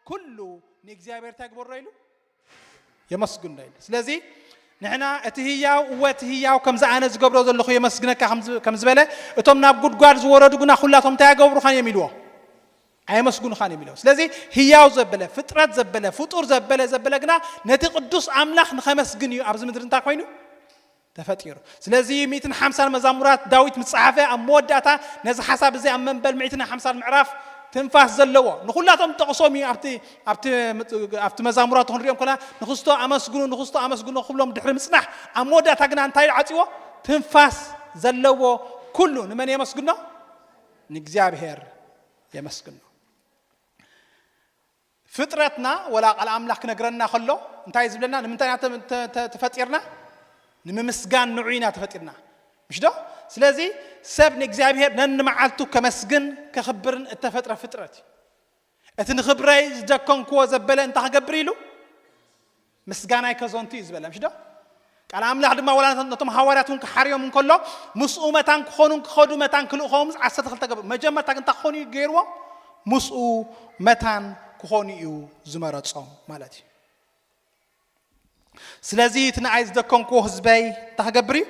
ኩሉ ንእግዚኣብሔር እንታይ ግበሮ ኢሉ? የመስግኖ ኢሉ። ስለዚ ንሕና እቲ ህያው፣ እወ እቲ ህያው ከምዚ ኣነ ዝገብሮ ዘለኹ የመስግነካ ከም ዝ-፣ ከም ዝበለ፣ እቶም ናብ ጉድጓድ ዝወረዱ ግና ኩላቶም እንታይ ኣይገብሩኻን እዮም ኢልዎ? ኣየመስግኑኻን እዮም ኢልዎ። ስለዚ ህያው ዘበለ፣ ፍጥረት ዘበለ፣ ፍጡር ዘበለ፣ ዘበለ ግና ነቲ ቅዱስ ኣምላኽ ንኸመስግን እዩ ኣብዚ ምድሪ እንታይ ኮይኑ? ተፈጢሩ። ስለዚ ሚእትን ሓምሳን መዛሙራት ዳዊት ምስ ጸሓፈ ኣብ መወዳእታ ነዚ ሓሳብ እዚ ኣብ መንበል ሚእትን ሓምሳን ምዕራፍ ትንፋስ ዘለዎ ንኹላቶም ጠቕሶም እዩ። ኣብቲ፣ ኣብቲ፣ ኣብቲ መዛሙራት ክንሪኦም ከለና ንክስቶ ኣመስግኑ፣ ንክስቶ ኣመስግኑ ክብሎም ድሕሪ ምጽናሕ ኣብ መወዳእታ ግና እንታይ ኢሉ ዓጽዎ? ትንፋስ ዘለዎ ኩሉ ንመን የመስግኖ? ንእግዚኣብሔር የመስግኖ። ፍጥረትና ወላ ቃል ኣምላኽ ክነግረና ከሎ እንታይ ዝብለና? ንምንታይ ኢና ተ-፣ ተ-፣ ተ-፣ ተፈጢርና? ንምምስጋን ንዑ ኢና ተፈጢርና። ምሽ ዶ? ስለዚ ሰብ ንእግዚኣብሔር ነንመዓልቱ ከመስግን ከኽብርን እተፈጥረ ፍጥረት እዩ። እቲ ንኽብረይ ዝደከንክዎ ዘበለ እንታይ ክገብር ኢሉ? ምስጋናይ ከዘንቱ እዩ ዝበለ። ምሽ ዶ? ቃል ኣምላኽ ድማ ወላ ነቶም፣ ነቶም ሃዋርያት እውን ክሓርዮም እንከሎ ምስኡ መታን ክኾኑን ክኸዱ መታን ክልእኸዎም ዓሰርተ ክልተ ገበሩ። መጀመርታ ግን እንታይ ክኾኑ እዩ ገይርዎም? ምስኡ መታን ክኾኑ እዩ ዝመረጾም ማለት እዩ። ስለዚ እቲ ንኣይ ዝደከንክዎ ህዝበይ እንታይ ክገብር እዩ?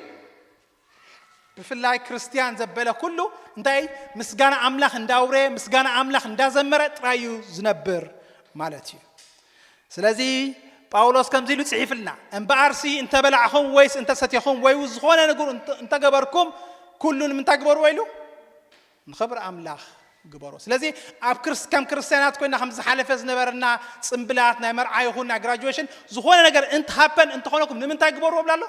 ብፍላይ ክርስትያን ዘበለ ኩሉ እንታይ ምስጋና ኣምላኽ እንዳውረ፣ ምስጋና ኣምላኽ እንዳዘመረ ጥራይ እዩ ዝነብር ማለት እዩ። ስለዚ ጳውሎስ ከምዚ ኢሉ ጽሒፍልና፣ እምበኣርሲ እንተበላዕኹም ወይስ እንተሰቲኹም ወይ ዝኾነ ነገር እንተ-፣ እንተገበርኩም ኩሉ ንምንታይ ግበርዎ ኢሉ? ንኽብሪ ኣምላኽ ግበሮ። ስለዚ ኣብ ክርስ-፣ ከም ክርስትያናት ኮይና ከም ዝሓለፈ ዝነበረና ጽምብላት ናይ መርዓ ይኹን ናይ ግራጁዌሽን ዝኾነ ነገር እንት ሃፐን እንተኾነኩም ንምንታይ ግበርዎ ብላ ኣሎ?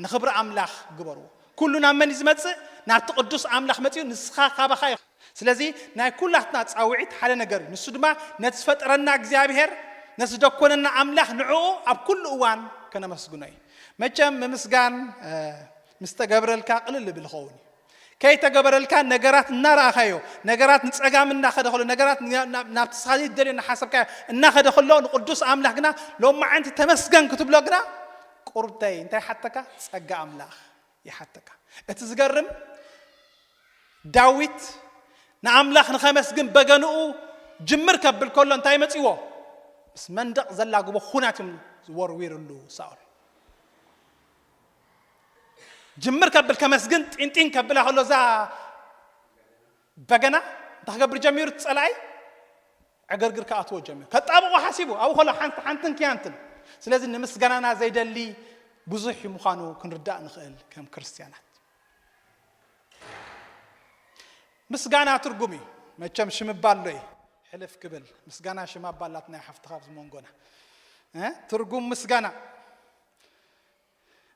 ንኽብሪ ኣምላኽ ግበርዎ። ኩሉ ናብ መን እዩ ዝመጽእ? ናብቲ ቅዱስ ኣምላኽ መጺኡ ንስኻ ካባኻ እዩ። ስለዚ ናይ ኩላትና ጻውዒት ሓደ ነገር እዩ። ንሱ ድማ ነቲ ዝፈጠረና እግዚኣብሔር፣ ነቲ ዝደኮነና ኣምላኽ ንዕኡ ኣብ ኩሉ እዋን ከነመስግኖ እዩ። መቸም ምምስጋን፣ እ፣ ምስ ተገብረልካ ቅልል ይብል ይኸውን እዩ። ከይተገበረልካ ነገራት እናረኣኻዮ፣ ነገራት ንጸጋም እናኸደ ከሎ፣ ነገራት ና-፣ ና-፣ ናብቲ ስኻ ዘይትደልዮ እናሓሰብካዮ እናኸደ ከሎ፣ ንቅዱስ ኣምላኽ ግና ሎማዓንቲ ተመስገን ክትብሎ ግና ቁርብተይ እንታይ ይሓተካ? ጸጋ ኣምላኽ ይሓተካ። እቲ ዝገርም ዳዊት ንኣምላኽ ንኸመስግን በገንኡ ጅምር ከብል ከሎ እንታይ መጺዎ? ምስ መንደቕ ዘላግቦ ኹናት እዮም ዝወርዊርሉ ሳኦል። ጅምር ከብል ከመስግን ጢንጢን ከብላ ከሎ እዛ በገና እንታይ ክገብር ጀሚሩ? እቲ ጸላኢ ዕግርግር ክኣትዎ ጀሚሩ። ከጣብቆ ሓሲቡ ኣብኡ ከሎ ሓንቲ፣ ሓንትን ክያንትን። ስለዚ ንምስጋናና ዘይደሊ ብዙሕ ምዃኑ ክንርዳእ ንኽእል ከም ክርስትያናት። ምስጋና ትርጉም እዩ። መቸም ሽም እባ ኣሎ እዩ ሕልፍ ክብል። ምስጋና ሽም ኣባ ኣላት ናይ ሓፍትኻ ኣብዚ መንጎና። እ? ትርጉም ምስጋና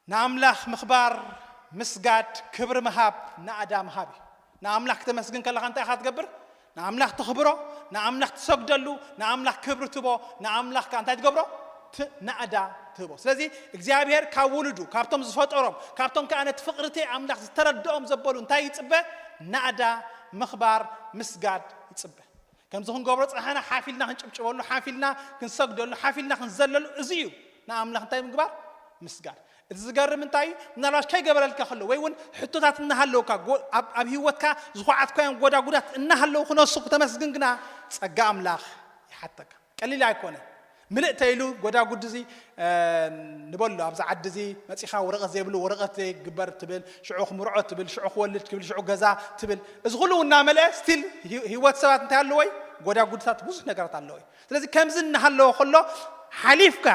ንኣምላኽ ምኽባር፣ ምስጋድ፣ ክብሪ ምሃብ፣ ናእዳ ምሃብ እዩ። ንኣምላኽ ክተመስግን ከለኻ እንታይ ኢኻ ትገብር? ንኣምላኽ ተኽብሮ፣ ንኣምላኽ ትሰግደሉ፣ ንኣምላኽ ክብሪ ትቦ፣ ንኣምላኽ ከኣ እንታይ ትገብሮ? ት-፣ ናእዳ ትህቦ። ስለዚ እግዚኣብሔር ካብ ውሉዱ፣ ካብቶም ዝፈጠሮም፣ ካብቶም ከኣ ነቲ ፍቕርተይ ኣምላኽ ዝተረድኦም ዘበሉ እንታይ ይጽበ? ናእዳ፣ ምኽባር፣ ምስጋድ ይጽበ። ከምዚ ክንገብሮ ጸሓና ሓፊልና ክንጭብጭበሉ፣ ሓፊልና ክንሰግደሉ፣ ሓፊልና ክንዘለሉ፣ እዚ እዩ ንኣምላኽ እንታይ ምግባር? ምስጋድ። እቲ ዝገርም እንታይ እዩ? ምናልባት ከይገበረልካ ከሎ ወይ እውን ሕቶታት እናሃለውካ፣ ጎ-፣ ኣብ፣ ኣብ ህይወትካ ዝኹዓትካዮም ጎዳጉዳት እናሃለዉ ክነሱ ክተመስግን ግና ጸጋ ኣምላኽ ይሓተካ። ቀሊል ኣይኮነ። ምልእ ተይሉ ጎዳጉዲ እዚ፣ እ፣ ንበሎ ኣብዚ ዓዲ እዚ መጺኻ ወረቐት ዘይብሉ ወረቐት ዘይግበር ትብል፣ ሽዑ ክምርዖ ትብል፣ ሽዑ ክወልድ ትብል፣ ሽዑ ገዛ ትብል። እዚ ኩሉ እናመልአ ስቲል ህይ-፣ ህይወት ሰባት እንታይ ኣለዎ እዩ? ጎዳጉድታት ብዙሕ ነገራት ኣለዎ እዩ። ስለዚ ከምዚ እናሃለወ ከሎ ሓሊፍካ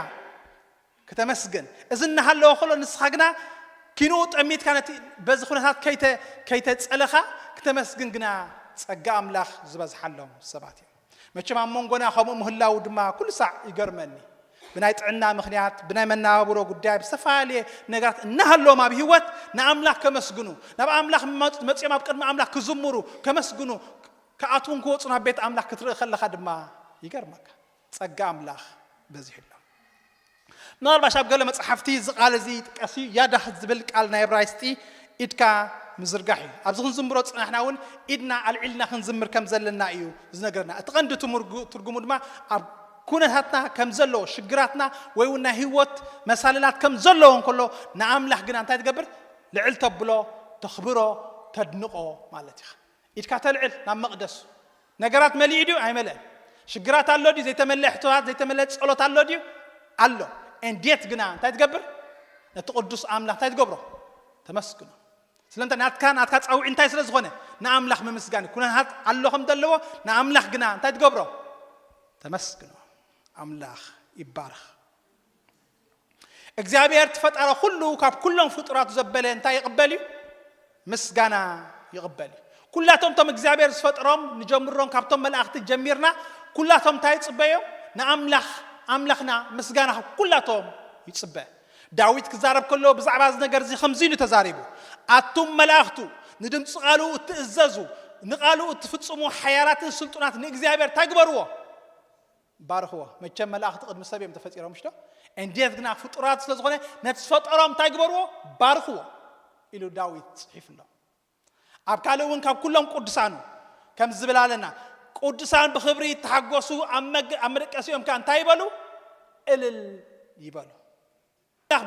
ክተመስግን፣ እዚ እናሃለወ ከሎ ንስኻ ግና ኪንኡ ጠሚትካ ነቲ በዚ ኩነታት ከይተ-፣ ከይተጸለኻ ክተመስግን ግና ጸጋ ኣምላኽ ዝበዝሓሎም ሰባት እዮም። መቸም ኣብ መንጎና ከምኡ ምህላው ድማ ኩሉ ሳዕ ይገርመኒ። ብናይ ጥዕና ምኽንያት፣ ብናይ መነባብሮ ጉዳይ፣ ብዝተፈላለየ ነገራት እናሃለዎም ኣብ ህይወት ንኣምላኽ ከመስግኑ፣ ናብ ኣምላኽ መጽ-፣ መጺኦም ኣብ ቅድሚ ኣምላኽ ክዝምሩ፣ ከመስግኑ፣ ክኣትዉን ክወጹን ኣብ ቤት ኣምላኽ ክትርኢ ከለኻ ድማ ይገርመካ። ጸጋ ኣምላኽ በዚሕሎም። ምናልባሽ ኣብ ገለ መጽሓፍቲ እዚ ቃል እዚ ይጥቀስ እዩ። ያዳህ ዝብል ቃል ናይ እብራይስጢ ኢድካ ምዝርጋሕ እዩ። ኣብዚ ክንዝምሮ ዝጸናሕና እውን ኢድና ኣልዒልና ክንዝምር ከም ዘለና እዩ ዝነግረና። እቲ ቀንዲ ትምርጉ-፣ ትርጉሙ ድማ ኣብ ኩነታትና ከም ዘለዎ፣ ሽግራትና ወይ እውን ናይ ህይወት መሳልላት ከም ዘለዎ እንከሎ ንኣምላኽ ግና እንታይ ትገብር? ልዕል ተብሎ፣ ተኽብሮ፣ ተድንቆ ማለት እዩ። ኢድካ ተልዕል ናብ መቕደሱ። ነገራት መሊኡ ድዩ? ኣይመልአን። ሽግራት ኣሎ ድዩ? ዘይተመለአ ሕቶታት፣ ዘይተመለአ ጸሎት ኣሎ ድዩ? ኣሎ። እንዴት ግና እንታይ ትገብር? ነቲ ቅዱስ ኣምላኽ እንታይ ትገብሮ? ተመስግኖ። ስለምንታይ? ናትካ ናትካ ጻውዒ እንታይ ስለ ዝኾነ? ንኣምላኽ ምምስጋን እዩ። ኩነታት ኣሎ ከም ዘለዎ፣ ንኣምላኽ ግና እንታይ ትገብሮ? ተመስግኖ። ኣምላኽ ይባረኽ። እግዚኣብሔር ትፈጠረ ኩሉ ካብ ኩሎም ፍጡራቱ ዘበለ እንታይ ይቕበል እዩ? ምስጋና ይቕበል እዩ። ኩላቶም እቶም እግዚኣብሔር ዝፈጠሮም ንጀምሮም ካብቶም መላእኽቲ ጀሚርና ኩላቶም እንታይ ይጽበዮም? ንኣምላኽ ኣምላኽና ምስጋና ካብ ኩላቶም ይጽበ። ዳዊት ክዛረብ ከሎ ብዛዕባ እዚ ነገር እዚ ከምዚ ኢሉ ተዛሪቡ፣ ኣቱም መላእኽቱ ንድምፂ ቃሉ እትእዘዙ ንቃሉ እትፍጽሙ ሓያላትን ስልጡናት ንእግዚኣብሔር እንታይ ግበርዎ? ባርኽዎ። መቸም መላእኽቲ ቅድሚ ሰብ እዮም ተፈጢሮም ሽዶ? እንዴት ግና ፍጡራት ስለ ዝኾነ ነቲ ዝፈጠሮም እንታይ ግበርዎ? ባርኽዎ ኢሉ ዳዊት ጽሒፉ ኣሎ። ኣብ ካልእ እውን ካብ ኩሎም ቅዱሳኑ ከም ዝብል ኣለና፣ ቅዱሳን ብኽብሪ ይተሓጎሱ፣ ኣብ መገ- ኣብ መደቀሲኦም ከ እንታይ ይበሉ? እልል ይበሉ።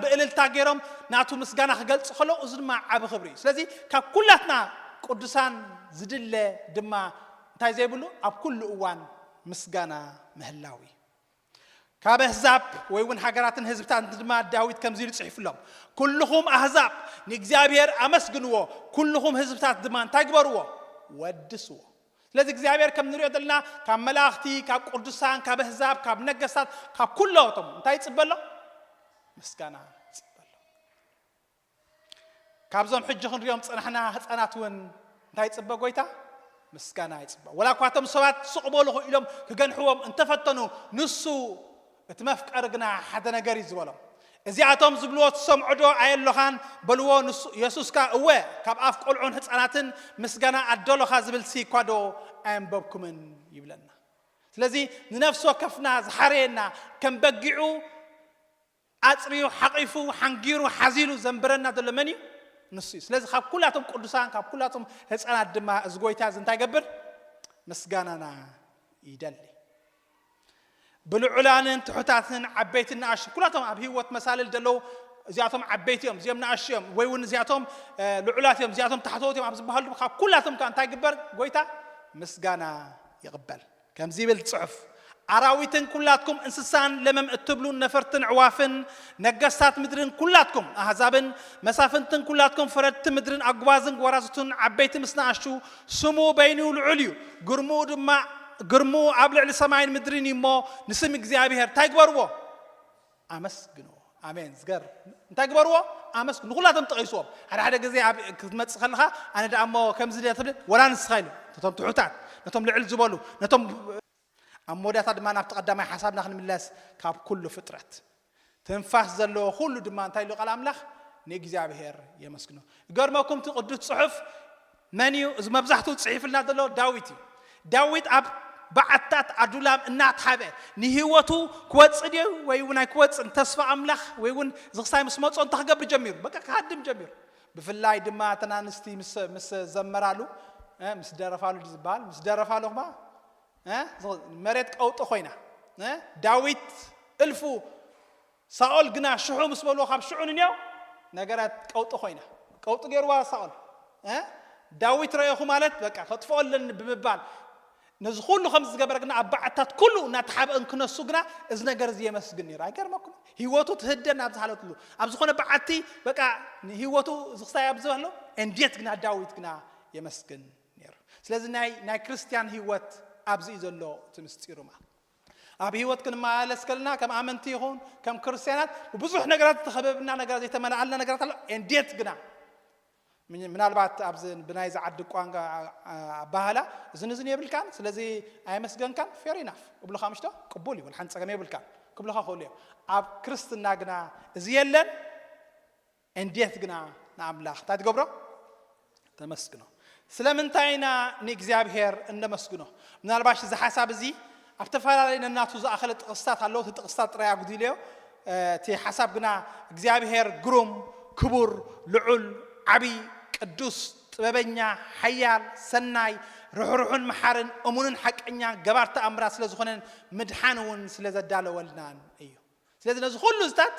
ብእልልታ ገይሮም ናቱ ምስጋና ክገልጽ ከሎ፣ እዚ ድማ ዓቢ ክብሪ እዩ። ስለዚ ካብ ኩላትና ቅዱሳን ዝድለ ድማ እንታይ ዘይብሉ ኣብ ኩሉ እዋን ምስጋና ምህላው እዩ። ካብ ኣህዛብ ወይ እውን ሃገራትን ህዝብታትን ድማ ዳዊት ከምዚ ኢሉ ጽሒፉሎም፣ ኩልኹም ኣህዛብ ንእግዚኣብሔር ኣመስግንዎ፣ ኩልኹም ህዝብታት ድማ እንታይ ግበርዎ? ወድስዎ። ስለዚ እግዚኣብሔር ከም ንሪኦ ዘለና ካብ መላእኽቲ፣ ካብ ቅዱሳን፣ ካብ ኣህዛብ፣ ካብ ነገስታት፣ ካብ ኩሎቶም እንታይ ይጽበሎ? ምስጋና ይጽበሎ። ካብዞም ሕጂ ክንሪኦም ዝጸናሕና ህፃናት እውን እንታይ ይጽበ ጎይታ? ምስጋና ይጽበ። ወላ እኳ እቶም ሰባት ስቕ በሉ ኢሎም ክገንሕዎም እንተፈተኑ፣ ንሱ እቲ መፍቀሪ ግና ሓደ ነገር እዩ ዝበሎም። እዚኣቶም ዝብልዎ ትሰምዖ ዶ ኣየሎኻን? በልዎ። ንሱ የሱስ ከኣ እወ፣ ካብ ኣፍ ቆልዑን ህፃናትን ምስጋና ኣደሎኻ ዝብል ሲ እኳ ዶ ኣየንበብኩምን? ይብለና። ስለዚ ንነፍሲ ወከፍና ዝሓረየና ከም በጊዑ ኣጽርዩ ሓቒፉ ሓንጊሩ ሓዚሉ ዘንብረና ዘሎ መን እዩ? ንሱ እዩ። ስለዚ ካብ ኩላቶም ቅዱሳን ካብ ኩላቶም ህፃናት ድማ እዚ ጎይታ እዚ እንታይ ገብር? ምስጋናና ይደሊ። ብልዑላንን ትሑታትን ዓበይትን ንኣሽቱ ኩላቶም ኣብ ህይወት መሳልል ዘለዉ እዚኣቶም ዓበይቲ እዮም፣ እዚኦም ንኣሽቱ እዮም፣ ወይ እውን እዚኣቶም ልዑላት እዮም፣ እዚኣቶም ታሕተዎት እዮም ኣብ ዝበሃሉ ካብ ኩላቶም ከዓ እንታይ ግበር? ጎይታ ምስጋና ይቕበል። ከምዚ ይብል ጽሑፍ፣ ኣራዊትን ኩላትኩም እንስሳን ለመም እትብሉን ነፈርትን ኣዕዋፍን ነገስታት ምድርን ኩላትኩም ኣህዛብን መሳፍንትን ኩላትኩም ፈረድቲ ምድርን ኣጉባዝን ጎራዙትን ዓበይቲ ምስ ንኣሽቱ፣ ስሙ በይኑ ልዑል እዩ፣ ግርምኡ ድማ ግርምኡ ኣብ ልዕሊ ሰማይን ምድርን እዩ እሞ፣ ንስም እግዚኣብሔር እንታይ ግበርዎ? ኣመስግንዎ። ኣሜን። ዝገርም እንታይ ግበርዎ? ኣመስግኑ። ንኩላቶም ጠቒስዎም። ሓደ ሓደ ግዜ ኣብ ክትመጽእ ከለኻ ኣነ ደኣ እሞ ከምዚ ድየ ትብል፣ ወላ ንስኻ ኢሉ ነቶም ትሑታት፣ ነቶም ልዕል ዝበሉ፣ ነቶም ኣብ መወዳእታ ድማ ናብቲ ቀዳማይ ሓሳብና ክንምለስ፣ ካብ ኩሉ ፍጥረት ትንፋስ ዘለዎ ኩሉ ድማ እንታይ ኢሉ ቃል ኣምላኽ ንእግዚኣብሔር የመስግኖ። ይገርመኩም እቲ ቅዱስ ጽሑፍ መን እዩ እዚ መብዛሕትኡ ጽሒፍልና ዘሎ? ዳዊት እዩ። ዳዊት ኣብ በዓታት ኣዱላም እናተሓበ ንህይወቱ ክወጽእ ድዩ ወይ እውን ኣይክወጽእን ተስፋ ኣምላኽ ወይ እውን ዝኽሳይ ምስ መጾ እንታይ ክገብር ጀሚሩ? በቃ ክሃድም ጀሚሩ። ብፍላይ ድማ እተን ኣንስቲ ምስ ምስ ዘመራሉ እ፣ ምስ ደረፋሉ ዝበሃል ምስ ደረፋሉ ኹማ እ፣ መሬት ቀውጢ ኮይና እ፣ ዳዊት እልፉ ሳኦል ግና ሽሑ ምስ በልዎ ካብ ሽዑ ንንያው ነገራት ቀውጢ ኮይና ቀውጢ ገይርዋ ሳኦል እ፣ ዳዊት ረእኹ ማለት በቃ ከጥፍኦ ኣለኒ ብምባል ነዚ ኩሉ ከም ዝገበረ ግና ኣብ በዓታት ኩሉ እናተሓበእን ክነሱ ግና እዚ ነገር እዚ የመስግን ነይሩ። ኣይገርመኩም? ህይወቱ ትህደን ኣብ ዝሃለትሉ ኣብ ዝኾነ በዓቲ በቃ ንህይወቱ ዝኽሳይ ኣብ ዝበሎ እንዴት ግና ዳዊት ግና የመስግን ነይሩ። ስለዚ ናይ ናይ ክርስቲያን ህይወት ኣብዚ እዩ ዘሎ እቲ ምስጢሩ ማለት ኣብ ህይወት ክንመላለስ ከለና ከም ኣመንቲ ይኹን ከም ክርስቲያናት ብብዙሕ ነገራት ዝተኸበብና ነገራት ዘይተመልኣልና ነገራት ኣሎ። እንዴት ግና ምናልባት ኣብዚ ብናይዚ ዓዲ ቋንቋ ኣባህላ እዝን እዝን የብልካን ስለዚ ኣየመስገንካን ፌር ኢናፍ እብሉካ ምሽቶ ቅቡል እዩ ሓንቲ ፀገም የብልካን ክብሉካ ክእሉ እዮም። ኣብ ክርስትና ግና እዚ የለን። እንዴት ግና ንኣምላኽ እንታይ ትገብሮ? ተመስግኖ። ስለምንታይ ኢና ንእግዚኣብሔር እነመስግኖ? ምናልባሽ እዚ ሓሳብ እዚ ኣብ ተፈላለየ ነናቱ ዝኣኸለ ጥቕስታት ኣለዎ። እቲ ጥቕስታት ጥራይ ኣጉዲልዮ። እቲ ሓሳብ ግና እግዚኣብሔር ግሩም፣ ክቡር፣ ልዑል፣ ዓብዪ፣ ቅዱስ፣ ጥበበኛ፣ ሓያል፣ ሰናይ፣ ርሕሩሕን መሓርን፣ እሙንን ሓቀኛ፣ ገባር ተኣምራት ስለ ዝኾነን ምድሓን እውን ስለ ዘዳለወልናን እዩ። ስለዚ ነዚ ኩሉ ዝታት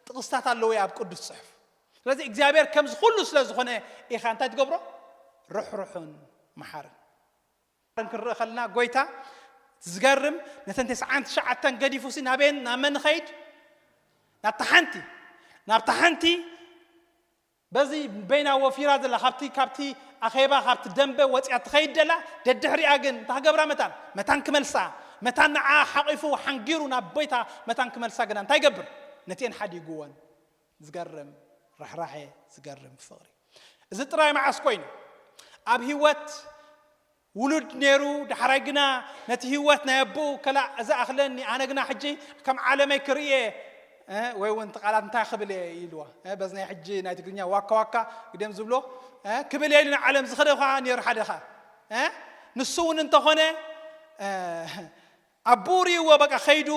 ጥቕስታት ኣለዎ ኣብ ቅዱስ ጽሑፍ። ስለዚ እግዚኣብሔር ከምዚ ኩሉ ስለ ዝኾነ ኢኻ እንታይ ትገብሮ? ርሕሩሕን መሓርን። ክንርኢ ከለና ጎይታ ዝገርም፣ ነተን ተስዓን ትሽዓተን ገዲፉ ሲ ናበን ናብ መን ኸይድ? ናብታ ሓንቲ ናብታ ሓንቲ በዚ በይና ወፊራ ዘላ ካብቲ ካብቲ ኣኼባ ካብቲ ደንበ ወፂኣ ትኸይድ ደላ። ደድሕሪኣ ግን እንታይ ክገብራ? መታን መታን ክመልሳ፣ መታን ንዓ ሓቂፉ ሓንጊሩ ናብ ቦይታ መታን ክመልሳ ግና እንታይ ይገብር? ነቲአን ሓዲጉወን። ዝገርም ርሕራሐ፣ ዝገርም ፍቕሪ። እዚ ጥራይ መዓስ ኮይኑ? ኣብ ህይወት ውሉድ ነይሩ፣ ዳሕራይ ግና ነቲ ህይወት ናይ ኣቦኡ ከላእ እዚ ኣኽለኒ፣ ኣነ ግና ሕጂ ከም ዓለመይ ክርእየ፣ እ፣ ወይ እውን እቲ ቃላት እንታይ ክብል እየ ኢልዋ፣ እ፣ በዚ ናይ ሕጂ ናይ ትግርኛ ዋካ ዋካ ግደም ዝብሎ፣ እ፣ ክብል እየ ኢሉ ንዓለም ዝኸደ ኸዓ ነይሩ ሓደ ኸዓ፣ እ፣ ንሱ እውን እንተኾነ፣ እ፣ ኣቦኡ ርእይዎ በቃ ኸይዱ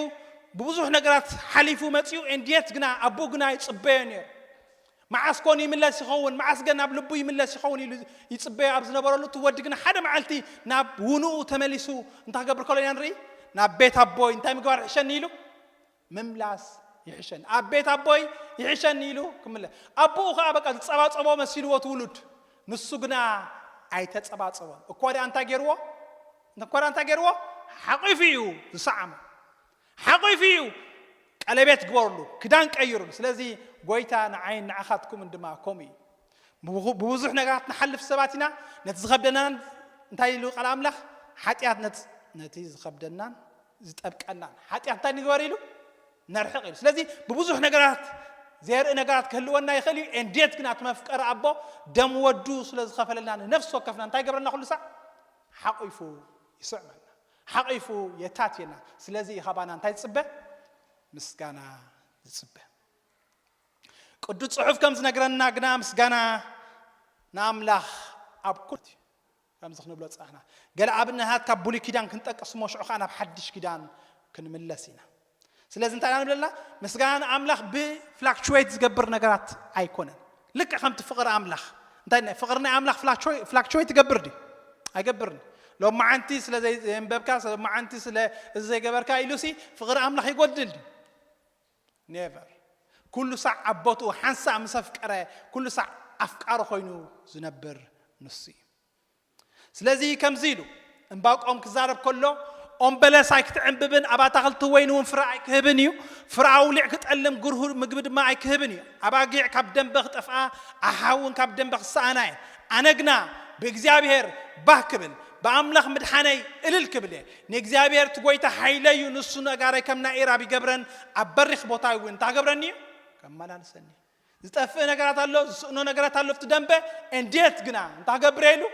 ብብዙሕ ነገራት ሓሊፉ መጺኡ፣ ኤንድየት ግና ኣቦኡ ግና ይጽበዮ ነይሩ። መዓስ ኮን ይምለስ ይኸውን፣ መዓስ ገ ናብ ልቡ ይምለስ ይኸውን ኢሉ ይጽበዮ ኣብ ዝነበረሉ፣ እቲ ወዲ ግና ሓደ መዓልቲ ናብ ውንኡ ተመሊሱ እንታይ ክገብር ከሎ ኢና ንርኢ? ናብ ቤት ኣቦይ እንታይ ምግባር ይሕሸኒ ኢሉ? ምምላስ ይሕሸኒ። ኣብ ቤት ኣቦይ ይሕሸኒ ኢሉ ክምለ-፣ ኣቦኡ ኸዓ በቃ ዝጸባጸቦ መሲልዎ እቲ ውሉድ። ንሱ ግና ኣይተጸባጸቦን። እኳ ደኣ እንታይ ገይርዎ? እኳ ደኣ እንታይ ገይርዎ? ሓቂፉ እዩ ዝሰዓሞ። ሓቂፉ እዩ። ቀለቤት ግበርሉ፣ ክዳን ቀይሩሉ። ስለዚ ጎይታ ንዓይን ንዓኻትኩምን ድማ ከምኡ እዩ። ብብዙ-፣ ብብዙሕ ነገራት ንሓልፍ ሰባት ኢና። ነቲ ዝኸብደናን እንታይ ኢሉ ቃል ኣምላኽ? ሓጢኣት ነት-፣ ነቲ ዝኸብደናን ዝጠብቀናን ሓጢኣት እንታይ ንግበር ኢሉ? ነርሕቕ ኢሉ። ስለዚ ብብዙሕ ነገራት ዘየርኢ ነገራት ክህልወና ይኽእል እዩ። ኤንድየት ግን ኣቲ መፍቀሪ ኣቦ ደም ወዱ ስለ ዝኸፈለልና ንነፍሲ ወከፍና እንታይ ይገብረና? ኩሉ ሳዕ ሓቂፉ ይስዕመና፣ ሓቂፉ የታትየና። ስለዚ እዩ ካባና እንታይ ዝጽበ? ምስጋና ዝጽበ። ቅዱስ ጽሑፍ ከም ዝነግረና ግና ምስጋና ንኣምላኽ ኣብ ኩሉ እዩ። ከምዚ ክንብሎ ጸናሕና። ገለ ኣብነታት ካብ ብሉይ ኪዳን ክንጠቅስ እሞ ሽዑ ኸዓ ናብ ሓድሽ ኪዳን ክንምለስ ኢና። ስለዚ እንታይ ኢና ንብል ኣለና? ምስጋና ንኣምላኽ ብፍላክቹዌት ዝገብር ነገራት ኣይኮነን። ልክዕ ከምቲ ፍቕሪ ኣምላኽ። እንታይ ናይ ፍቕሪ ናይ ኣምላኽ ፍላክቹዌ-፣ ፍላክቹዌት ይገብር ድዩ? ኣይገብርን። ሎማዓንቲ ስለ ዘይ-፣ ዘየንበብካ፣ ሎማዓንቲ ስለ እዚ ዘይገበርካ ኢሉሲ ፍቕሪ ኣምላኽ ይጎድል ድዩ? ኔቨር። ኩሉ ሳዕ ኣብ ቦትኡ ሓንሳእ ምስ ኣፍቀረ፣ ኩሉ ሳዕ ኣፍቃሪ ኮይኑ ዝነብር ንሱ እዩ። ስለዚ ከምዚ ኢሉ እምባቆም ክዛረብ ከሎ፣ ኦም በለስ ኣይክትዕንብብን ኣብ ኣታኽልቲ ወይኒ እውን ፍረ ኣይክህብን እዩ። ፍረ ኣውሊዕ ክጠልም፣ ግርሁ ምግቢ ድማ ኣይክህብን እዩ። ኣባጊዕ ካብ ደንበ ክጠፍኣ፣ ኣሓ እውን ካብ ደንበ ክሰኣና እየን። ኣነ ግና ብእግዚኣብሔር ባህ ክብል፣ ብኣምላኽ ምድሓነይ እልል ክብል እየ። ንእግዚኣብሔር እቲ ጐይታ ሓይለይ እዩ፣ ንሱ ነጋረይ ከም ናይ ኢራብ ይገብረን፣ ኣብ በሪኽ ቦታ እውን እንታይ ክገብረኒ እዩ? ከመላልሰኒ። ዝጠፍእ ነገራት ኣሎ፣ ዝስእኖ ነገራት ኣሎ ኣብቲ ደንበ፣ እንዴት ግና እንታይ ክገብር እየ ኢሉ?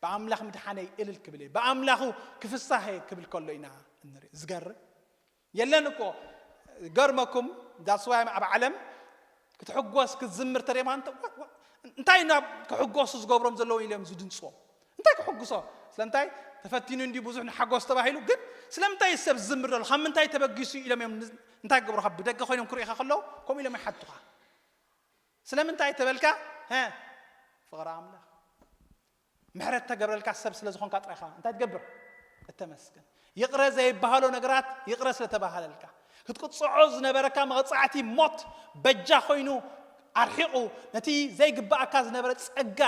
ብኣምላኽ ምድሓነይ እልል ክብል እየ፣ ብኣምላኹ ክፍሳህ እየ ክብል ከሎ ኢና እንርኢ። ዝገርም። የለን እኮ፣ ገርመኩም፣ that's why ኣብ ዓለም ክትሕጎስ ክትዝምር ተደማ እንተ-፣ ዋ-፣ ዋ-፣ እንታይ ናብ ክሕጎሱ ዝገብሮም ዘለዉ ኢሎም ዝድንጽዎም? እንታይ ክሕጉሶ? ስለምንታይ? ተፈቲኑ እንዲ ብዙሕ ንሓጎስ ተባሂሉ፣ ግን ስለምንታይ ሰብ ዝዝምር ዘሎ? ካብ ምንታይ ተበጊሱ ኢሎም እዮም ን-፣ እንታይ ክገብሩ? ካብ ብደገ ኮይኖም ክርእኻ ከለዉ ከምኡ ኢሎም ይሓቱኻ። ስለምንታይ ተበልካ? ሀ፣ ፍቕሪ ኣምላኽ። ምሕረት ተገብረልካ ሰብ ስለ ዝኾንካ ጥራይ ኢኻ እንታይ ትገብር? እተመስገን። ይቕረ ዘይበሃሎ ነገራት ይቕረ ስለ ተባሃለልካ። ክትቅጽዖ ዝነበረካ መቕጻዕቲ ሞት በጃ ኮይኑ ኣርሒቑ ነቲ ዘይግባኣካ ዝነበረ ጸጋ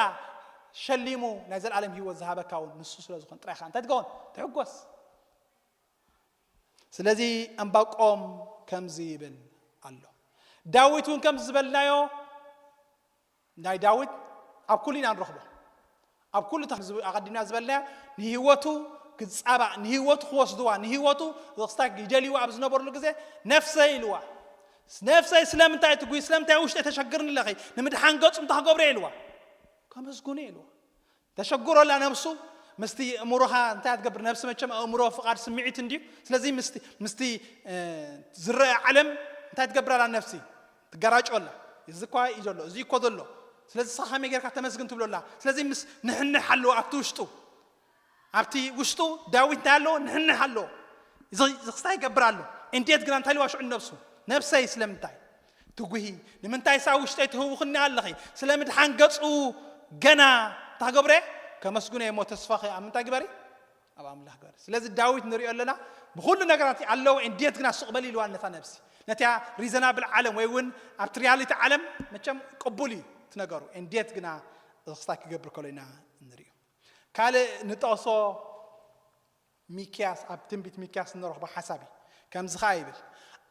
ሸሊሙ ናይ ዘለኣለም ህይወት ዝሃበካ እውን ንሱ ስለ ዝኾን ጥራይ ኢኻ እንታይ ትኸውን? ትሕጎስ። ስለዚ ዕንባቆም ከምዚ ይብል ኣሎ። ዳዊት እውን ከምዚ ዝበልናዮ ናይ ዳዊት ኣብ ኩሉ ኢና ንረኽቦ። ኣብ ኩሉ እታ ዝብ-፣ ኣቐዲምና ዝበልናዮ ንህይወቱ ክጻባእ፣ ንህይወቱ ክወስድዋ፣ ንህይወቱ ክስታ ይደልይዋ ኣብ ዝነበርሉ ግዜ፣ "ነፍሰይ" ኢልዋ። "ነፍሰይ ስለምንታይ ትጉይ፣ ስለምንታይ ውሽጠይ ተሸግርኒ ኣለኺ? ንምድሓን ገጹ እንታይ ክገብሮ?" ኢልዋ። "ከመስግኖ" ኢልዋ። ተሸግሮ ኣላ ነብሱ። ምስቲ ኣእምሮኻ እንታይ ትገብር? ነብሲ መቸም ኣእምሮ፣ ፍቓድ፣ ስምዒት እንድዩ። ስለዚ ምስቲ፣ ምስቲ፣ እ፣ ዝረአ ዓለም እንታይ ትገብር ኣላ ነፍሲ? ትገራጮ ኣላ። እዚ እኳ እዩ ዘሎ፣ እዚ እኮ ዘሎ። ስለዚ ንስኻ ከመይ ጌርካ ተመስግን ትብሎ ኣላ? ስለዚ ምስ ንሕንሕ ኣለዎ ኣብቲ ውሽጡ። ኣብቲ ውሽጡ ዳዊት እንታይ ኣለዎ? ንሕንሕ ኣለዎ። እዚ፣ እዚ ክስታይ ይገብር ኣሎ። እንዴት ግና እንታይ ኢልዋ ሽዑ ነብሱ? "ነብሰይ ስለምንታይ ትጉሂ? ንምንታይ ሳብ ውሽጠይ ትህውኽኒ ኣለኺ? ስለ ምድሓን ገጹ ገና እንታይ ክገብረ? ከመስግኖ እየ እሞ ተስፋኺ ኣብ ምንታይ ግበሪ? ኣብ ኣምላኽ ግበሪ." ስለዚ ዳዊት ንሪኦ ኣለና፣ ብኹሉ ነገራት ኣለዎ፣ እንዴት ግና ሱቕ በሊ ኢልዋ ነታ ነብሲ። ነቲያ ሪዘናብል ዓለም ወይ እውን ኣብቲ ሪያሊቲ ዓለም መቸም ቅቡል እዩ እቲ ነገሩ፣ እንዴት ግና እዚ ክስታይ ክገብር ከሎ ኢና ንሪኦ። ካልእ ንጠቕሶ ሚክያስ፣ ኣብ ትንቢት ሚክያስ እንረኽቦ ሓሳብ እዩ። ከምዚ ኸኣ ይብል፣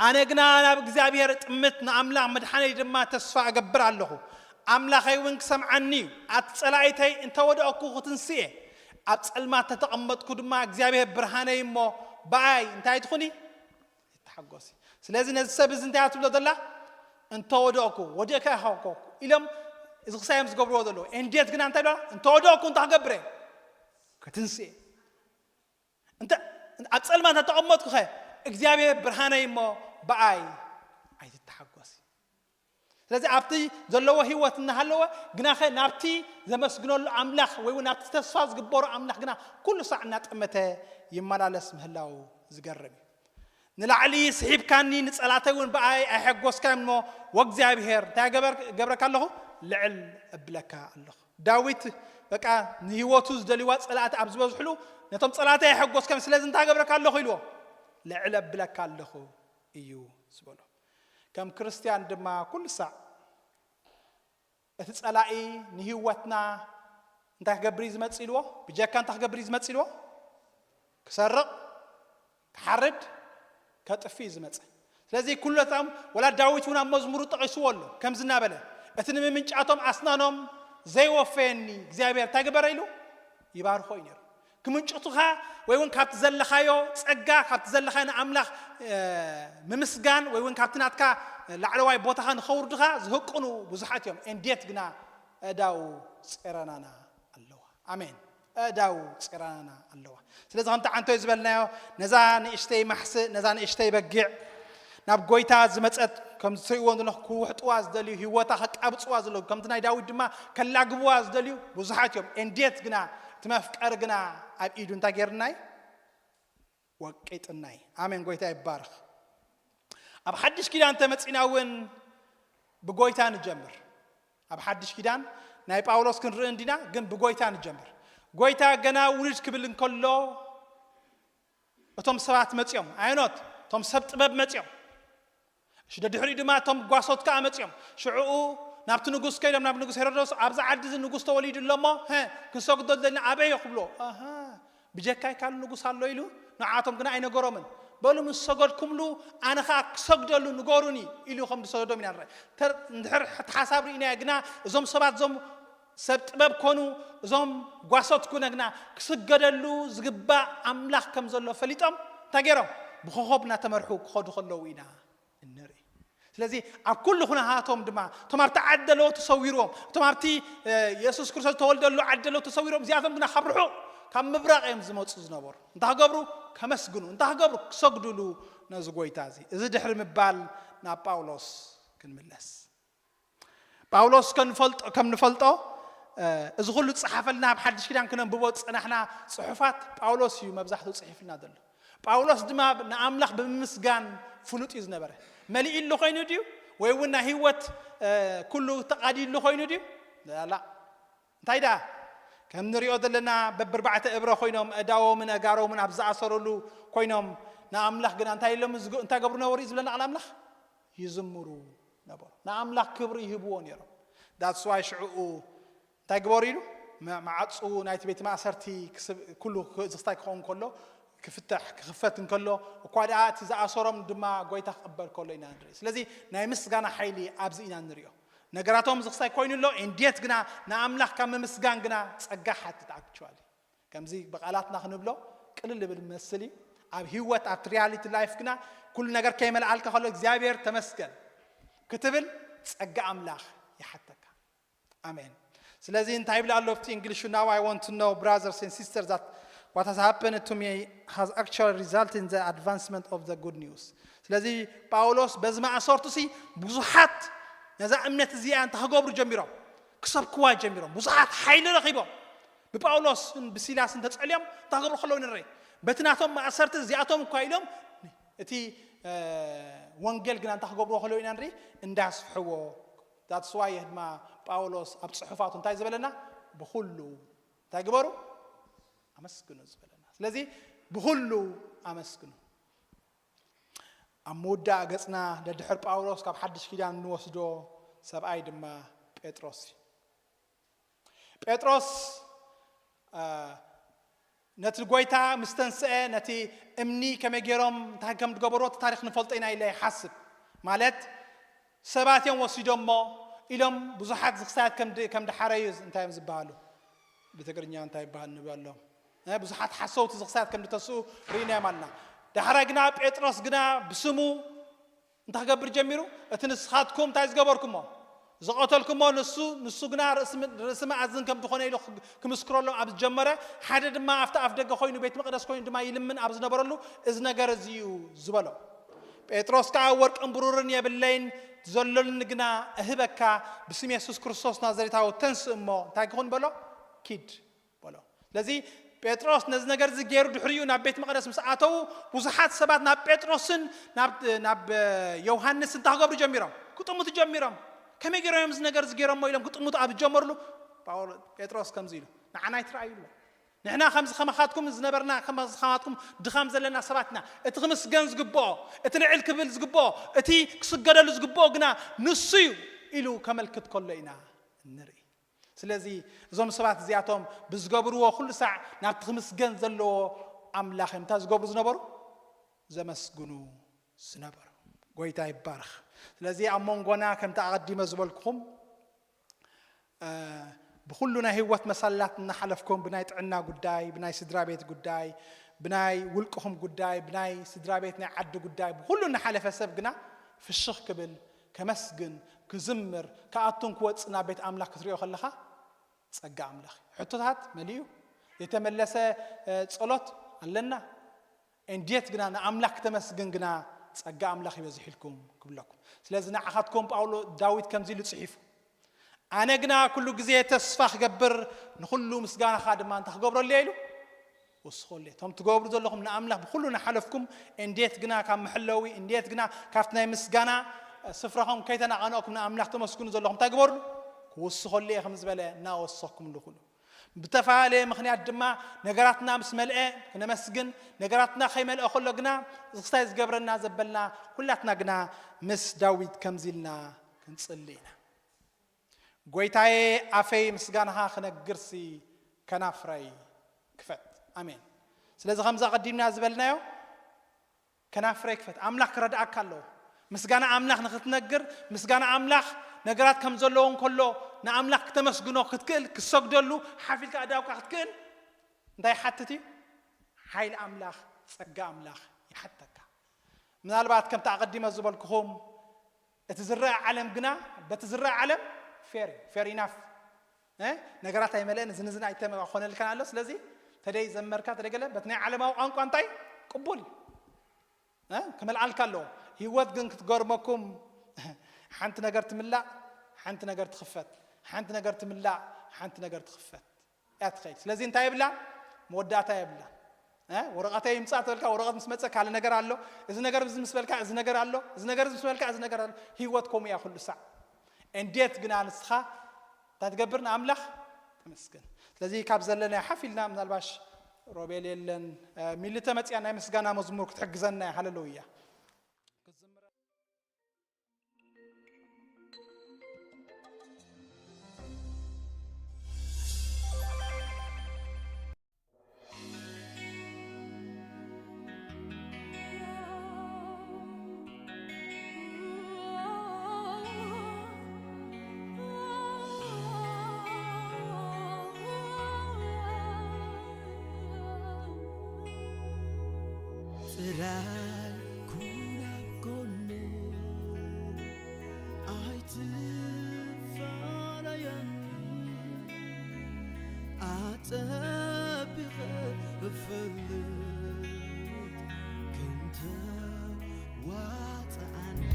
ኣነ ግና ናብ እግዚኣብሔር እጥምት፣ ንኣምላኽ መድሓነይ ድማ ተስፋ እገብር ኣለኹ። ኣምላኸይ እውን ክሰምዓኒ እዩ። ኣብቲ ጸላኢተይ እንተወደቕኩ ክትንስኤ፣ ኣብ ጸልማት ተተቐመጥኩ ድማ እግዚኣብሔር ብርሃነይ እሞ ብኣይ እንታይ ትኹኒ? ይተሓጎሲ። ስለዚ ነዚ ሰብ እዚ እንታይ እያ ትብሎ ዘላ? እንተወደቕኩ፣ ወዲቕካ ኢኻ እኮ ኢሎም እዚ ክሳይ እዮም ዝገብርዎ ዘለዉ። እንዴት ግና እንታይ ብላ? እንተወደቕኩ እንታይ ክገብር እየ? ክትንስኤ። እንተ ኣብ ጸልማት እንተተቐመጥኩኸ እግዚኣብሔር ብርሃነይ እሞ ብኣይ ኣይትተሓጎሲ። ስለዚ ኣብቲ ዘለዎ ህይወት እናሃለወ ግናኸ ናብቲ ዘመስግነሉ ኣምላኽ ወይ እውን ናብቲ ተስፋ ዝግበሮ ኣምላኽ ግና ኩሉ ሳዕ እናጠመተ ይመላለስ ምህላው ዝገርም እዩ። ንላዕሊ ስሒብካኒ ንጸላተይ እውን ብኣይ ኣይሐጎስካን እሞ ወእግዚኣብሔር እንታይ ገበር- ገብረካ ኣለኹ? ልዕል እብለካ ኣለኹ። ዳዊት በቃ ንህይወቱ ዝደልዋ ጸላእቲ ኣብ ዝበዝሕሉ ነቶም ጸላእቲ ኣይሐጎስካን ስለዚ እንታይ ገብረካ ኣለኹ ኢልዎ? ልዕል እብለካ ኣለኹ እዩ ዝበሎ። ከም ክርስትያን ድማ ኩሉ ሳዕ እቲ ጸላኢ ንህይወትና እንታይ ክገብር እዩ ዝመጽእ ኢልዎ? ብጀካ እንታይ ክገብር እዩ ዝመጽእ ኢልዎ? ክሰርቕ፣ ክሓርድ፣ ከጥፍእ እዩ ዝመጽእ። ስለዚ ኩለቶም ወላ ዳዊት እውን ኣብ መዝሙሩ ጠቒስዎ ኣሎ ከምዚ እናበለ እቲ ንምምንጫቶም ኣስናኖም ዘይወፈየኒ እግዚኣብሔር እንታይ ገበረ ኢሉ ይባርኾ እዩ ነይሩ። ክምንጭቱኻ ወይ እውን ካብቲ ዘለኻዮ ጸጋ ካብቲ ዘለኻዮ ንኣምላኽ ምምስጋን ወይ እውን ካብቲ ናትካ ላዕለዋይ ቦታኻ ንኸውርድኻ ዝህቅኑ ብዙሓት እዮም። እንዴት ግና እዳው ጼረናና ኣለዋ። ኣሜን። እዳው ጼረናና ኣለዋ። ስለዚ ከምቲ ዓንቶይ ዝበልናዮ ነዛ ንእሽተይ ማሕስእ ነዛ ንእሽተይ በጊዕ ናብ ጎይታ ዝመጸት ከም ዝትርእይዎ ዘለኹ ክውሕጥዋ ዝደልዩ ህይወታ ከቃብጽዋ ዘለዉ ከምቲ ናይ ዳዊት ድማ ከላግብዋ ዝደልዩ ብዙሓት እዮም። እንዴት ግና እቲ መፍቀሪ ግና ኣብ ኢዱ እንታይ ገይርናይ ወቂጥናይ። ኣሜን። ጎይታ ይባርኽ። ኣብ ሓድሽ ኪዳን ተመጺና እውን ብጎይታ ንጀምር። ኣብ ሓድሽ ኪዳን ናይ ጳውሎስ ክንርኢ እንዲና ግን ብጎይታ ንጀምር። ጎይታ ገና ውልድ ክብል እንከሎ እቶም ሰባት መጺኦም ኣየኖት እቶም ሰብ ጥበብ መጺኦም እሺ ደድሕሪኡ ድማ እቶም ጓሶት ከኣ መጺኦም ሽዕኡ ናብቲ ንጉስ ከይዶም ናብ ንጉስ ሄሮዶስ ኣብዚ ዓዲ እዚ ንጉስ ተወሊዱ ኣሎ እሞ ክንሰግዶ ዘለና ኣበይ ክብሎ ብጀካይ ካልእ ንጉስ ኣሎ ኢሉ ንዓቶም ግና ኣይነገሮምን። በሉ ምስ ሰገድኩምሉ ኣነ ኸኣ ክሰግደሉ ንገሩኒ ኢሉ ከም ዝሰገዶም ኢና ንርኢ። እንድሕር እቲ ሓሳብ ርኢናዮ ግና እዞም ሰባት እዞም ሰብ ጥበብ ኮኑ እዞም ጓሶት ኩነ ግና ክስገደሉ ዝግባእ ኣምላኽ ከም ዘሎ ፈሊጦም እንታይ ገይሮም ብኸኾብ እናተመርሑ ክኸዱ ከለዉ ኢና እንርኢ። ስለዚ ኣብ ኩሉ ኩነታቶም ድማ እቶም ኣብቲ ዓዲ ዘለዉ ተሰዊርዎም እቶም ኣብቲ የሱስ ክርስቶስ ዝተወልደሉ ዓዲ ዘለዉ ተሰዊርዎም እዚኣቶም ግና ካብ ርሑቕ ካብ ምብራቕ እዮም ዝመፁ ዝነበሩ። እንታይ ክገብሩ? ከመስግኑ። እንታይ ክገብሩ? ክሰግዱሉ ነዚ ጎይታ እዚ። እዚ ድሕሪ ምባል ናብ ጳውሎስ ክንምለስ። ጳውሎስ ከም ንፈልጦ እዚ ኩሉ ዝፀሓፈልና ኣብ ሓድሽ ኪዳን ክነንብቦ ዝፀናሕና ፅሑፋት ጳውሎስ እዩ መብዛሕትኡ ፅሒፍልና ዘሎ። ጳውሎስ ድማ ንኣምላኽ ብምምስጋን ፍሉጥ እዩ ዝነበረ። መሊእሉ ኮይኑ ድዩ? ወይ እውን ናይ ህይወት ኩሉ ተቓዲሉ ኮይኑ ድዩ? ላላ እንታይ ደኣ ከም ንሪኦ ዘለና በብርባዕተ እብረ ኮይኖም እዳዎምን ኣጋሮምን ኣብ ዝኣሰረሉ ኮይኖም ንኣምላኽ ግና እንታይ ኢሎም እንታይ ገብሩ ነበሩ እዩ ዝብለና ቃል ኣምላኽ ይዝምሩ ነበሩ። ንኣምላኽ ክብሪ ይህብዎ ነይሮም። ዳትስ ዋይ ሽዕኡ እንታይ ግበሩ ኢሉ መዓፁ ናይቲ ቤት ማእሰርቲ ኩሉ ዝክስታይ ክኸውን ከሎ ክፍተሕ ክኽፈት እንከሎ እኳ ደኣ እቲ ዝኣሰሮም ድማ ጎይታ ክቕበል ከሎ ኢና ንርኢ። ስለዚ ናይ ምስጋና ሓይሊ ኣብዚ ኢና ንሪኦ። ነገራቶም ዝክሳይ ኮይኑ ኣሎ እንዴት ግና ንኣምላኽ ካብ ምምስጋን ግና ጸጋ ሓትት ኣክቹዋሊ ከምዚ ብቓላትና ክንብሎ ቅልል ዝብል መስል እዩ። ኣብ ህይወት ኣብቲ ሪያሊቲ ላይፍ ግና ኩሉ ነገር ከይመልኣልካ ከሎ እግዚኣብሔር ተመስገን ክትብል ጸጋ ኣምላኽ ይሓተካ። ኣሜን። ስለዚ እንታይ ይብል ኣሎ ኣብቲ እንግሊሹ now I want to know brothers and sisters that what has happened to me has actually resulted in the advancement of the good news። ስለዚ ጳውሎስ በዚ ማእሰርቱ ሲ ብዙሓት ነዛ እምነት እዚኣ እንታይ ክገብሩ ጀሚሮም ክሰብክዋ ጀሚሮም ብዙሓት ሓይሊ ረኺቦም ብጳውሎስን ብሲላስን ተጸልዮም እንታይ ክገብሩ ከለዉ ንርኢ በቲ ናቶም ማእሰርቲ እዚኣቶም እኳ ኢሎም እቲ ወንጌል ግና እንታይ ክገብርዎ ከለዉ ኢና ንርኢ እንዳስፍሕዎ that's why ድማ ጳውሎስ ኣብ ጽሑፋቱ እንታይ ዝበለና ብኩሉ እንታይ ግበሩ ኣመስግኑ ዝበለና ስለዚ ብኩሉ ኣመስግኑ ኣብ ምውዳእ ገጽና ደድሕር ጳውሎስ ካብ ሓድሽ ኪዳን እንወስዶ ሰብኣይ ድማ ጴጥሮስ እዩ ጴጥሮስ ነቲ ጎይታ ምስ ተንስአ፣ ነቲ እምኒ ከመይ ገይሮም እንታይ ከም ዝገበርዎ እቲ ታሪኽ ንፈልጦ ኢና ኢለ ይሓስብ። ማለት ሰባት እዮም ወሲዶሞ ኢሎም ብዙሓት ዝኽሳያት ከም ድ-፣ ከም ድሓረዩ እንታይ እዮም ዝበሃሉ? ብትግርኛ እንታይ ይበሃል ንበሎም? እ፣ ብዙሓት ሓሰውቲ ዝኽሳያት ከም ድተስኡ ርኢናዮም ኣለና። ዳሕራይ ግና ጴጥሮስ ግና ብስሙ እንታይ ክገብር ጀሚሩ? እቲ ንስኻትኩም እንታይ ዝገበርኩሞ? ዝቐተልኩሞ ንሱ፣ ንሱ ግና ርእሲ ም-፣ ርእሲ መኣዝን ከም ዝኾነ ኢሉ ክግ-፣ ክምስክረሎም ኣብ ዝጀመረ፣ ሓደ ድማ ኣብቲ ኣፍ ደገ ኮይኑ፣ ቤት መቕደስ ኮይኑ ድማ ይልምን ኣብ ዝነበረሉ፣ እዚ ነገር እዚ እዩ ዝበሎ። ጴጥሮስ ከኣ ወርቅን ብሩርን የብለይን፣ ዘሎኒ ግና እህበካ፣ ብስም የሱስ ክርስቶስ ናዝሬታዊ ተንስእ እሞ እንታይ ክኹን በሎ? ኪድ በሎ። ስለዚ ጴጥሮስ ነዚ ነገር እዚ ገይሩ ድሕሪኡ ናብ ቤት መቕደስ ምስ ኣተዉ፣ ብዙሓት ሰባት ናብ ጴጥሮስን ናብ፣ ናብ ዮሃንስ እንታይ ክገብሩ ጀሚሮም? ክጥምቱ ጀሚሮም። ከመይ ገይሮም እዮም እዚ ነገር እዚ ገይሮሞ ኢሎም ክጥምቱ ኣብ ዝጀመርሉ፣ ጳውሎ-፣ ጴጥሮስ ከምዚ ኢሉ፣ "ንዓና ኣይትረኣዩ" ኢልዎ። "ንሕና ከምዚ ከማኻትኩም ዝነበርና፣ ከምዚ ከማኻትኩም ድኻም ዘለና ሰባት ኢና። እቲ ክምስገን ዝግብኦ፣ እቲ ልዕል ክብል ዝግብኦ፣ እቲ ክስገደሉ ዝግብኦ ግና ንሱ እዩ" ኢሉ ከመልክት ከሎ ኢና ንርኢ። ስለዚ እዞም ሰባት እዚኣቶም ብዝገብርዎ ኩሉ ሳዕ ናብቲ ክምስገን ዘለዎ ኣምላኽ እዮም እንታይ ዝገብሩ ዝነበሩ? ዘመስግኑ ዝነበሩ። ጎይታ ይባረኽ። ስለዚ ኣብ መንጎና ከምቲ ኣቐዲመ ዝበልኩኹም፣ እ፣ ብኹሉ ናይ ህይወት መሳላት እናሓለፍኩም፣ ብናይ ጥዕና ጉዳይ፣ ብናይ ስድራ ቤት ጉዳይ፣ ብናይ ውልቅኹም ጉዳይ፣ ብናይ ስድራ ቤት ናይ ዓዲ ጉዳይ፣ ብኹሉ እናሓለፈ ሰብ ግና ፍሽኽ ክብል፣ ከመስግን፣ ክዝምር፣ ክኣቱን ክወጽእ ናብ ቤት ኣምላኽ ክትሪኦ ከለኻ ጸጋ ኣምላኽ እዩ። ሕቶታት መሊኡ፣ ዘይተመለሰ፣ እ፣ ጸሎት ኣለና። እንዴት ግና ንኣምላኽ ክተመስግን ግና ጸጋ ኣምላኽ ይበዝሕልኩም ክብለኩም። ስለዚ ንዓኻትኩም ጳውሎ፣ ዳዊት ከምዚ ኢሉ ጽሒፉ፣ "ኣነ ግና ኩሉ ግዜ ተስፋ ክገብር፣ ንኹሉ ምስጋናኻ ድማ እንታይ ክገብረሉ እየ?" ኢሉ ክውስኸሉ እየ። እቶም ትገብሩ ዘለኹም ንኣምላኽ ብኹሉ እናሓለፍኩም፣ እንዴት ግና ካብ መሐለዊ፣ እንዴት ግና ካብቲ ናይ ምስጋና ስፍራኹም ከይተናቐነቕኩም ንኣምላኽ ተመስግኑ ዘለኹም እንታይ ግበሩ? ክውስኸሉ እየ ከም ዝበለ እናወሰኽኩም ልኹሉ። ብተፈላለየ ምኽንያት ድማ ነገራትና ምስ መልአ ክነመስግን፣ ነገራትና ከይመልአ ከሎ ግና እዚ ክስታይ ዝገብረና ዘበልና ኩላትና ግና ምስ ዳዊት ከምዚ ኢልና ክንጽሊ ኢና። "ጎይታዬ፣ ኣፈይ ምስጋናኻ ክነግርሲ ከናፍረይ ክፈት።" ኣሜን። ስለዚ ከምዚ ኣቐዲምና ዝበልናዮ፣ ከናፍረይ ክፈት፣ ኣምላኽ ክረድኣካ ኣለዎ። ምስጋና ኣምላኽ ንኽትነግር፣ ምስጋና ኣምላኽ ነገራት ከም ዘለዎ እንከሎ ንኣምላኽ ክተመስግኖ ክትክእል፣ ክትሰግደሉ ሓፍ ኢልካ ኣእዳውካ ክትክእል እንታይ ይሓትት እዩ? ሓይሊ ኣምላኽ፣ ጸጋ ኣምላኽ ይሓተካ። ምናልባት ከምቲ ኣቐዲመ ዝበልኩኹም፣ እቲ ዝረአ ዓለም ግና፣ በቲ ዝረአ ዓለም ፌር እዩ፣ ፌር ኢናፍ። እ? ነገራት ኣይመልአን፣ እዚ ንዝን ኣይተመኾነልካን ኣሎ። ስለዚ ተደይ ዘመርካ፣ ተደይ ገለ፣ በቲ ናይ ዓለማዊ ቋንቋ እንታይ? ቅቡል እዩ። እ? ክመልኣልካ ኣለዎ። ህይወት ግን ክትገርመኩም፣ ሓንቲ ነገር ትምላእ፣ ሓንቲ ነገር ትኽፈት፣ ሓንቲ ነገር ትምላእ፣ ሓንቲ ነገር ትኽፈት እያ ትኸይድ። ስለዚ እንታይ የብላ? መወዳእታ የብላ። እ? ወረቐተይ ይምጻእ ተበልካ፣ ወረቐት ምስ መጸ ካልእ ነገር ኣሎ። እዚ ነገር እዚ ምስ በልካ፣ እዚ ነገር ኣሎ። እዚ ነገር እዚ ምስ በልካ፣ እዚ ነገር ኣሎ። ህይወት ከምኡ እያ ኩሉ ሳዕ። እንዴት ግና ንስኻ እንታይ ትገብር? ንኣምላኽ ተመስገን። ስለዚ ካብ ዘለናዮ ሓፍ ኢልና፣ ምናልባሽ ሮቤል የለን፣ እ፣ ሚሊ ተመጽያ ናይ ምስጋና መዝሙር ክትሕግዘና እያ። ሃሌሉያ። ጥራይ ኩን ኣብ ጎነይ፣ ኣይትፋለየኒ፣ ኣጸቢቐ እፈልጥ ክንተ ዋጽኣኒ።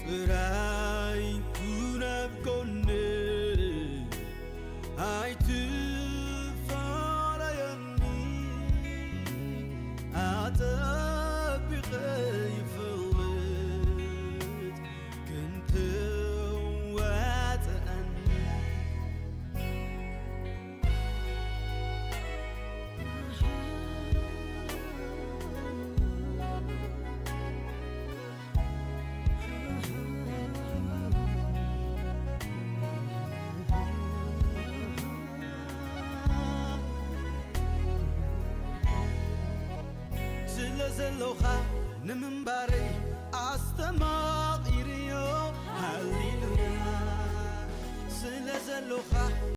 ጥራይ ኩን ኣብ ጎነይ፣ ኣይትፋለየኒ፣ ኣጸቢቐ ይፈልጥ ክንተ ዋጽኣኒ። ዘለኻ ንምንባር